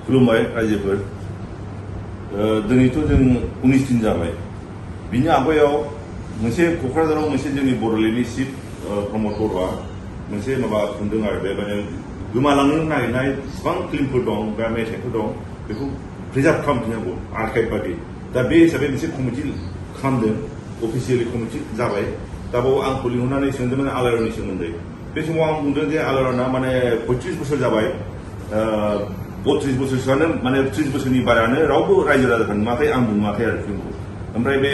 खुलुमबाय रायजोफोर दिनैथ' जों 19 दिन जाबाय बिनि आवगायाव मोनसे क'क्राझाराव मोनसे जोंनि बड'लेण्डनि चिफ प्रमद बर'आ मोनसे माबा खुंदों आरो बे माने गोमालांनो नागिरनाय जेसेबां फिल्मफोर दं बा मेथाइफोर दं बेखौ प्रिजार्भ खालामफिननांगौ आर्काइभ बादि दा बे हिसाबै मोनसे कमिटि खालामदों अफिसियेलि कमिटि जाबाय दा बाव आंखौ लिंहरनानै सोंदोंमोन आलायारननि सोमोन्दै बे समाव आं बुंदों जे आलायारना माने 35 बोसोर जाबाय 32 बोसोरसोआनो माने 30 बोसोरनि बारानो रावबो रायजो राजाफोर नुवाखै आं नुवाखै आरो फिल्मखौ ओमफ्राय बे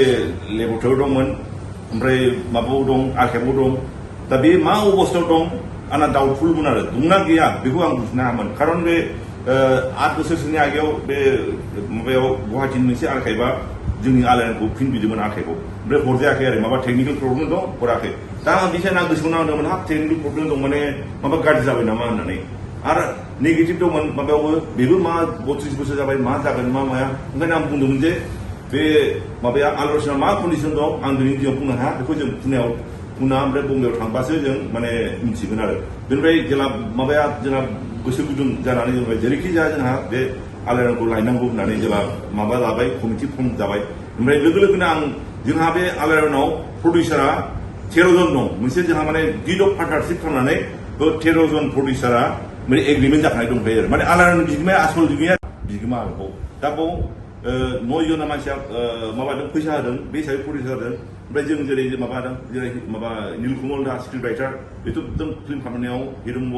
लेबरेटरियाव दंमोन ओमफ्राय माबायाव दं आर्काइभआव दं दा बे मा अबस्थायाव दं आंना डाउटफुलमोन आरो दंना गैया बेखौ आं बुजिनो हायामोन खारन बे 8 बोसोरसोनि आगोलाव बे माबायाव गुवाहाटीनि मोनसे आर्काइभआ जोंनि आलायारनखौ फिन बिदोंमोन आर्काइभआव ओमफ्राय हरजायाखै आरो माबा टेकनिकेल प्रब्लेम दं हराखै दा आं बेखायनो आं गोसोआव नांदोंमोन हाब टेकनिकेल प्रब्लेम दं माने माबा गाज्रि जाबाय नामा होननानै आरो नेगेटिभ दंमोन माबायावबो बेबो मा 32 बोसोर जाबाय मा जागोन मा माया ओंखायनो आं बुंदोंमोन जे बे माबाया आलायारना मा कन्डिसन दं आं दिनैनि दिनाव बुंनो हाया बेखौ जों पुना ओमफ्राय बम्बेआव थांबासो जों माने मिथिगोन आरो बेनिफ्राय जेला माबाया जोंहा गोसो गुदुं जानानै जों जेरैखि जाया जोंहा बे आलायारनखौ लायनांगौ होननानै जेला माबा लाबाय कमिटि फर्म जाबाय ओमफ्राय लोगो लोगोनो आं जोंहा बे आलायारनाव प्रडिउसारा 13 जन दं मोनसे जोंहा माने डिड अफ पार्टनारशिप खालामनानै 13 जन प्रडिउसारा माने एग्रिमेन्ट जाखानाय दंखायो आरो माने आलायारन बिगोमाया आसल बिगोमा आरो दा बाव 9 जना मानसिया माबादों फैसा होदों बे हिसाबै प्रडिउसार होदों ओमफ्राय जों जेरै माबादों जेरै माबा नीलकमल दा स्क्रिप्ट राइटार बेथ' जों फिल्म खालामनायाव हिरम्ब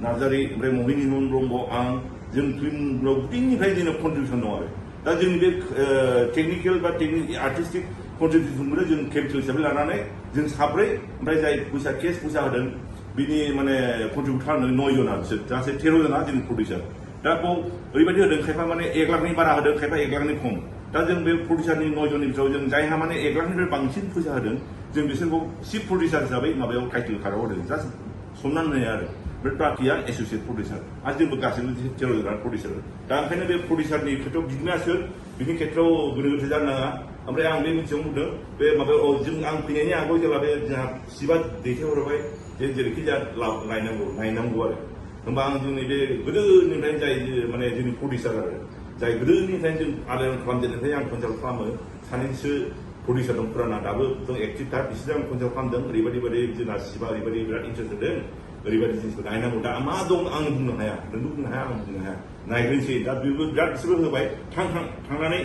नार्जारी ओमफ्राय महिनी मोहन ब्रह्म आं जों फिल्मफ्राव गुदिनिफ्राय जोंना कन्ट्रिबिउसन दं आरो दा जोंनि बे टेकनिकेल बा आर्टिस्टिक कन्ट्रिबिउसनखौनो जों केपिटेल हिसाबै लानानै जों साब्रै ओमफ्राय जाय फैसा होदों बिनि माने कन्ट्रिबिउट खालामदों 9 जना बिसोर गासै 13 जना जोंनि प्रडिउसार दा बाव ओरैबायदि होदों खायफा माने 1 लाखनि बारा होदों खायफा 1 लाखनि खम दा जों बे प्रडिउसारनि 9 जननि बिथोराव जों जायहा माने 1 लाखनिफ्राय बांसिन फैसा होदों जों बिसोरखौ चिफ प्रडिउसार हिसाबै माबायाव टाइटेल कार्डआव होदों जास्ट सनमान होनाय आरो बे बाकिया एस'सियेट प्रडिउसार आरो जोंबो गासैबो 13 जना प्रडिउसार दा ओंखायनो बे प्रडिउसारनि खेथ्रआव बिगोमाया सोर बिनि खेथ्रआव गोनो गोथो जानो नाङा ओमफ्राय आं बे मिथियाव बुंदों बे माबायाव जों आं फैनायनि आगोलाव जेब्ला बे जोंहा सिबा दैथायहरबाय जे जेरैखि जाया नायनांगौ आरो होमबा आं जोंनि बे गोदोनिफ्रायनो जाय माने जोंनि प्रडिउसार आरो जाय गोदोनिफ्रायनो जों आलायारन खालामजेननायनिफ्राय आं कनसाल्ट खालामो सानैसो प्रडिउसार दं फुराना दाबो जों एक्टिभथार बिसोरजों आं कनसाल्ट खालामदों ओरैबायदि जोंना सिबा ओरैबायदि बिराद इन्टारेस्ट होदों ओरैबायदि जिनिसखौ नायनांगौ दा मा दं आं बुंनो हाया नोंबो बुंनो हाया आं बुंनो हाया नायग्रोनोसै दा बेबो बिराद बिसोरबो होबाय थांनानै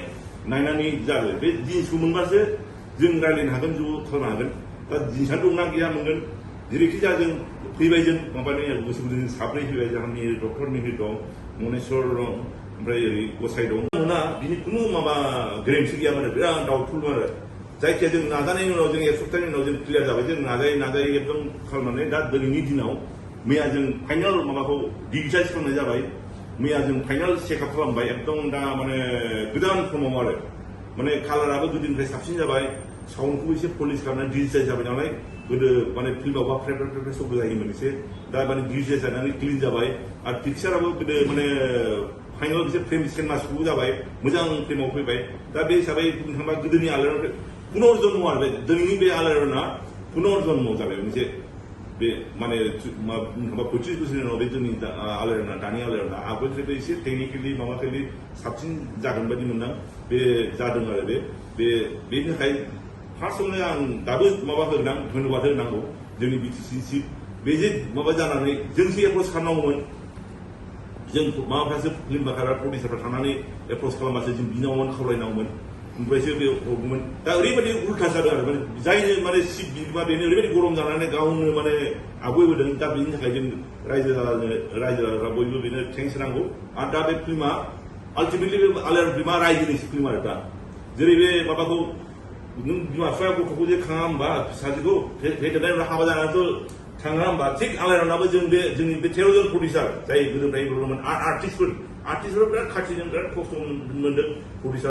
नायनानै जागोन बे जिनिसखौ मोनबासो जों रायज्लायनो हागोन ज' खालामनो हागोन दा जिनिसानो दंना गैया मोनगोन जेरैखि जाया जों फैबाय जों माबानि गोसो गुदुं साब्रै फैबाय जोंनि डक्टर मिहिर दं मनेस्वर दं ओमफ्राय ओरै गसाइ दं मोना बिनि खुनु माबा गोरोन्थि गैयामोन बिराद डाउटफुल आरो जायखिया जों नाजानायनि उनाव जों 1 सप्ताहनि उनाव जों क्लियार जाबाय जों नाजायै एकदम खालामनानै दा दिनैनि दिनाव मैया जों फाइनाल माबाखौ डिजिटाइज खालामनाय जाबाय मैया जों फाइनाल चेकआप खालामबाय एकदम दा माने गोदान फर्माव आरो माने कालाराबो गोदोनिफ्राय साबसिन जाबाय साउन्डखौबो एसे पलिश खालामनानै डिजिटाइज जाबाय नालाय गोदो माने फिल्मावबा फ्रेफ्रे शब्द जायोमोन एसे दा माने डिजिटाइज जानानै क्लिन जाबाय आरो पिक्चाराबो गोदो माने फाइनाल एसे फ्रेम स्केन मासखौबो जाबाय मोजां फ्रेमाव फैबाय दा बे हिसाबै बुंनो थाङोबा गोदोनि आलायारन पुनर्जन्म आरो दिनैनि बे आलायारना पुनर्जन्म जाबाय मोनसे बे माने 25 बोसोरनि उनाव बे जोंनि आलायारना दानि आलायारना आगोलनिफ्राय एसे टेकनिकेलि माबाखलि साबसिन जागोन बायदि मोनदां बे जादों आरो बेनि थाखाय फार्स्टआवनो आं दाबो माबा होनां धन्यबाद होनांगौ जोंनि बिटिसि चिफ बे जे माबा जानानै जोंसो एप्रच खालामनांगौमोन जों माबाफ्रासो फिल्म बाकारा प्रडिउसारफ्रा थांनानै एप्रच खालामबासो जों बिनांगौमोन खावलायनांगौमोन ओमफ्रायसो बे हरगौमोन दा ओरैबायदि उल्था जादों आरो माने जायनो माने चिफ बिगोमा बेनो ओरैबायदि गरम जानानै गावनो माने आवगायबोदों दा बेनि थाखाय जों रायजो राजाफ्रा बयबो बेनो थेंक्स होनांगौ आरो दा बे फिल्मा आल्टिमेटलि बे आलायारन फिल्मा रायजोनिसो फिल्म आरो दा जेरै बे माबाखौ नों बिमा बिफाया गथ'खौ जे खाङा होमबा फिसाजोखौ फेदेरनाय उनाव हाबा जानानैथ' थाङा होमबा थिग आलायारनाबो जोंनि बे 13 जन प्रडिउसार जाय गोदोनिफ्राय आर्टिस्टफोर बिराद खाथिजों बिराद खस्थ' मोनदों प्रडिउसार